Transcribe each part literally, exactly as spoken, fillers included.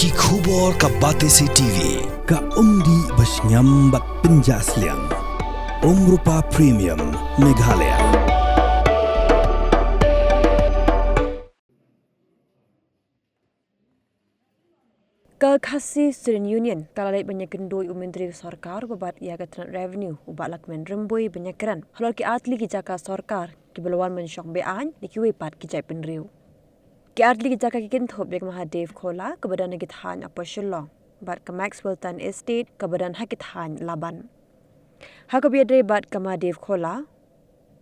Ki khubor ka Batesi T V. Ka umdih ba shngiam bad pynjah sliang. Umrupa Premium Meghalaya. Ka Khasi Student Union ka la leit ban ïakynduh ïa u Myntri ka Sorkar uba bat ïa ka tnat Revenue, u Bah Lahkmen Rymbui, ban ïakren halor ki artylli ki jaka sorkar kiba la wan ban shong be-aiñ da kiwei pat ki jaitbynriew. Ki artylli ki jaka ki kynthup ïa ka Mahadev Khola kaba don ha ki thaiñ Upper Shillong, bad ka Maxwellton Estate kaba don ha ki thaiñ Laban. Ha kaba ïadei bad ka Mahadev Khola,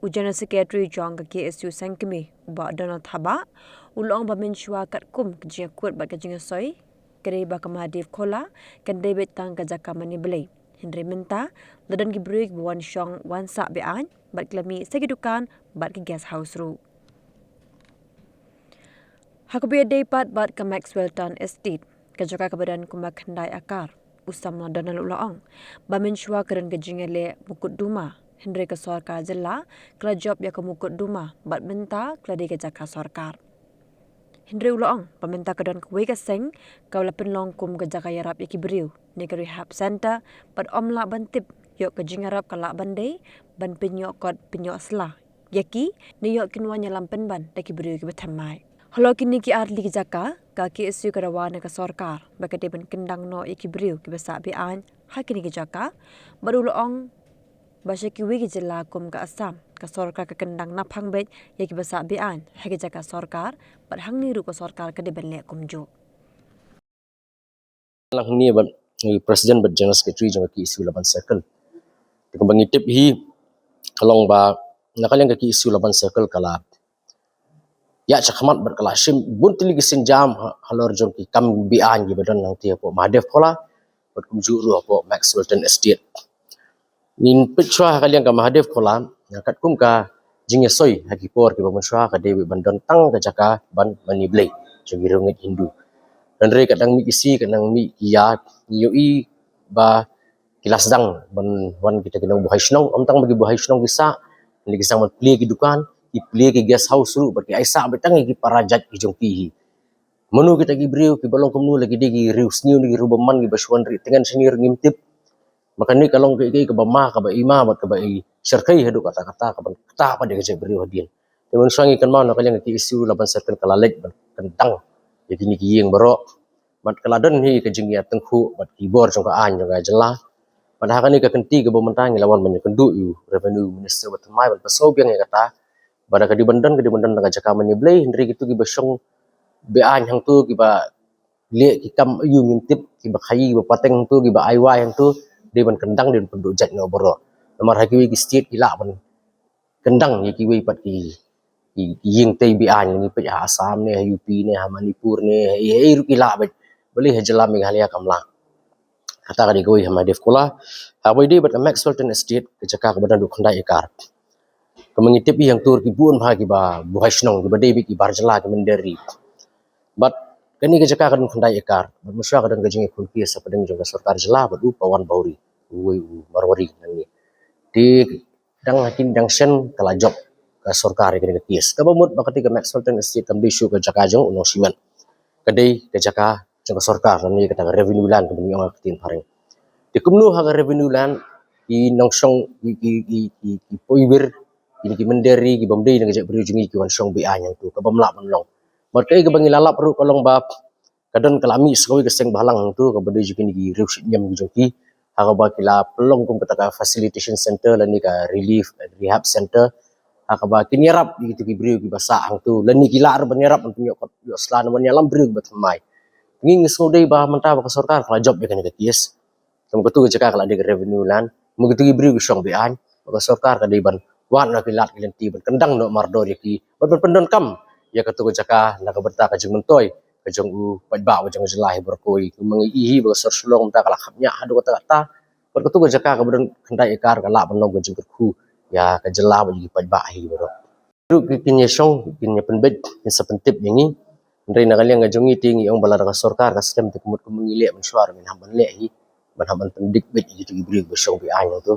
u General Secretary jong ka K S U Sengkmie, u Bah Donald Thabah, u la ong ba mynshuwa katkum ka jingïakut bad ka jingïasoi, ka dei ba ka Mahadev Khola kan dei beit tang ka jaka mane blei. Hynrei mynta la don ki briew kiba wan shong wan sah be-aiñ bad ki la mih sa ki dukan bad ki guest house ruh. Ha kaba ïadei pat bad ka Maxwellton Estate, ka jaka kaba don kumba khyndai akar, u Samla Donald u la ong ba mynshuwa ka don ka jingïaleh mukotduma, hynrei ka sorkar jylla ka la jop ïa ka mukotduma bad mynta ka la dei ka jaka sorkar. Hynrei u la ong ba mynta ka don kawei ka seng kaba la pynlong kum ka jaka ïarap ïa ki briew ne ka rehab center, bad ym lah ban tip ïoh ka jingïarap ka lah ban dei ban pynïoh kot pynïoh sla ïa ki ne ïoh kin wan ïalam pynban da ki briew kiba thymmai. Halor kine ki artylli ki jaka, ka K S U ka dawa na ka sorkar ba ka dei ban kyndang noh ïa ki briew kiba sah be-aiñ ha kine ki jaka, bad u la ong ba sha kiwei ki jylla kum ka Assam, ka sorkar ka kyndang naphang beit ïa kiba sah be-aiñ ha ki jaka sorkar, bad hangne ruh ka sorkar ka dei ban leh kumjuh. Lang hangne bad, eh, President bad General Secretary jong ka K S U Laban Circle. Te kumba ngi tip hi, ka long ba na ka liang ka K S U Laban Circle ka la ïaid shakhmat bad ka la shim bun tylli ki sienjam ha, halor jong ki kam be-aiñ kiba don hangtei hapoh Mahadev Khola bad kumjuh ruh hapoh Maxwellton Estate. Ngin peit shuwa ha ka liang ka Mahadev Khola, katkum ka jingïasoi ha ki por kiba mynshuwa ka dei ban don tang ka jaka ban mane blei jong ki riewngeit Hindu. Hynrei ka dang mih ki sngi, ka dang mih ki ïa, ngi ïohi ba ki la sdang ban wan kita ki nongbuhai shnong, ym tang ba ki buhai shnong ki sah, hynrei ki sdang ban plie ki dukan, ki plie ki guest house ruh, bad ki ai sah beit tang ïa ki para jait ki jong ki hi. Mano kita ki briew kiba long kumno, la ki dei ki riew sniew ne ki riew bymman kiba shu wan rieh tyngen shane ruh ngim tip. Ma kane ka long kaei kaei kaba ma, kaba i ma bad kaba i shyrkhei haduh katta katta, kaba ktah pat ïa ka jaitbynriew hadien. Te mynshuwa ngi kynmaw na ka liang ka K S U Laban Circle ka la leit ban kyndang ïa kine ki ïing baroh. Bad ka la don hi ka jingïatyngkhuh bad ki bor jong ka aiñ jong ka jylla. Bad ha kane ka kynti kaba mynta ngi la wan ban ïakynduh ïa u Revenue Minister ba thymmai ban pynsngew biang ïa kata, ba da ka dei ban don, ka dei ban don na ka jaka mane blei, hynrei kito kiba shong be-aiñ hangto, kiba leh ki kam aiu ngim tip, kiba khaïi, kiba pateng hangto, kiba ai wai hangto, dei ban kyndang, dei ban pynduh jait noh baroh. Namar ha kiwei ki state ki lah ban kyndang ïa kiwei pat ki, ki, ki ïing tei be-aiñ, ngi peit ha Assam ne, ha U P ne, ha Manipur ne, ha ei ei ruh ki lah beit. Balei ha jylla Meghalaya kam lah? Kata ka dei kawei ha Mahadev Khola. Haba ïadei bad ka Maxwellton Estate, ka jaka kaba don haduh khyndai ekar. Kumba ngi tip hi, hangto ki bun bha kiba buhai shnong, kiba dei beit ki bar jylla, ki mynder ri. Bad kane ka jaka ka don khyndai ekar. Bad mynshuwa ka don ka jingïakhun case hapdeng jong ka sorkar jylla bad u Pawan Bhauri, uwei u Marwari nangne. Te dang ha kine dang shen ka la jop ka sorkar ïa kane ka case. Kaba mut ba kata ka Maxwellton Estate kam dei shuh ka jaka jong u nongshimit. Ka dei ka jaka jong ka sorkar, lane kata ka revenue land kaba ngi ong ha ka ktien phareng. Te kumno ha ka revenue land ki nongshong, ki, ki, ki, ki, ki poiwir, kine ki mynder ri, ki bym dei na ka jaitbynriew jong ngi ki wan shong be-aiñ hangto, kaba ym lah ban long. Bad kaei kaba ngi la lap ruh ka long ba ka don, ka la mih sa kawei ka seng bahalang hangto, kaba dei jong kine ki riewshitñiam ki jong ki, ha kaba ki la pynlong kum kata ka facilitation center lane ka relief and rehab center, ha kaba kin ïarap ïa kito ki briew kiba sah hangto, lane ki lah ruh ban ïarap ban pynïoh kot ïoh sla, ban ïalam briew kiba thymmai. Ngi, ngi sngewdei ba mynta ba ka sorkar ka la jop ïa kane ka case. Kum katu ka jaka ka la dei ka revenue land, ma katu ki briew ki shong be-aiñ, ma ka sorkar ka dei ban wad noh ki lad ki lynti ban kyndang noh mardor ïa ki, ban, ban pyndonkam ïa katu ka jaka na ka bynta ka jingmyntoi ka jong u paidbah, ba jong ka jylla hi baroh kawei. Kumba ngi i hi ba ka sor Shillong mynta ka la khapngiah haduh katta katta, bad katu ka jaka kaba don khyndai ekar ka lah ban long ka jingkyrkhu ïa ka jylla bad ïa ki paidbah hi baroh. Ruh ki, kin ïashong, kin ïapynbeit, kin sa pyntip ïa ngi. Hynrei na ka liang ka jong ngi te ngi ong ba lada ka sorkar ka slem te ka mut kumba ngi leh mynshuwa ruh ngin hap ban leh hi, ban hap ban pyndik beit ïa kito ki briew ba shong be-aiñ hangto.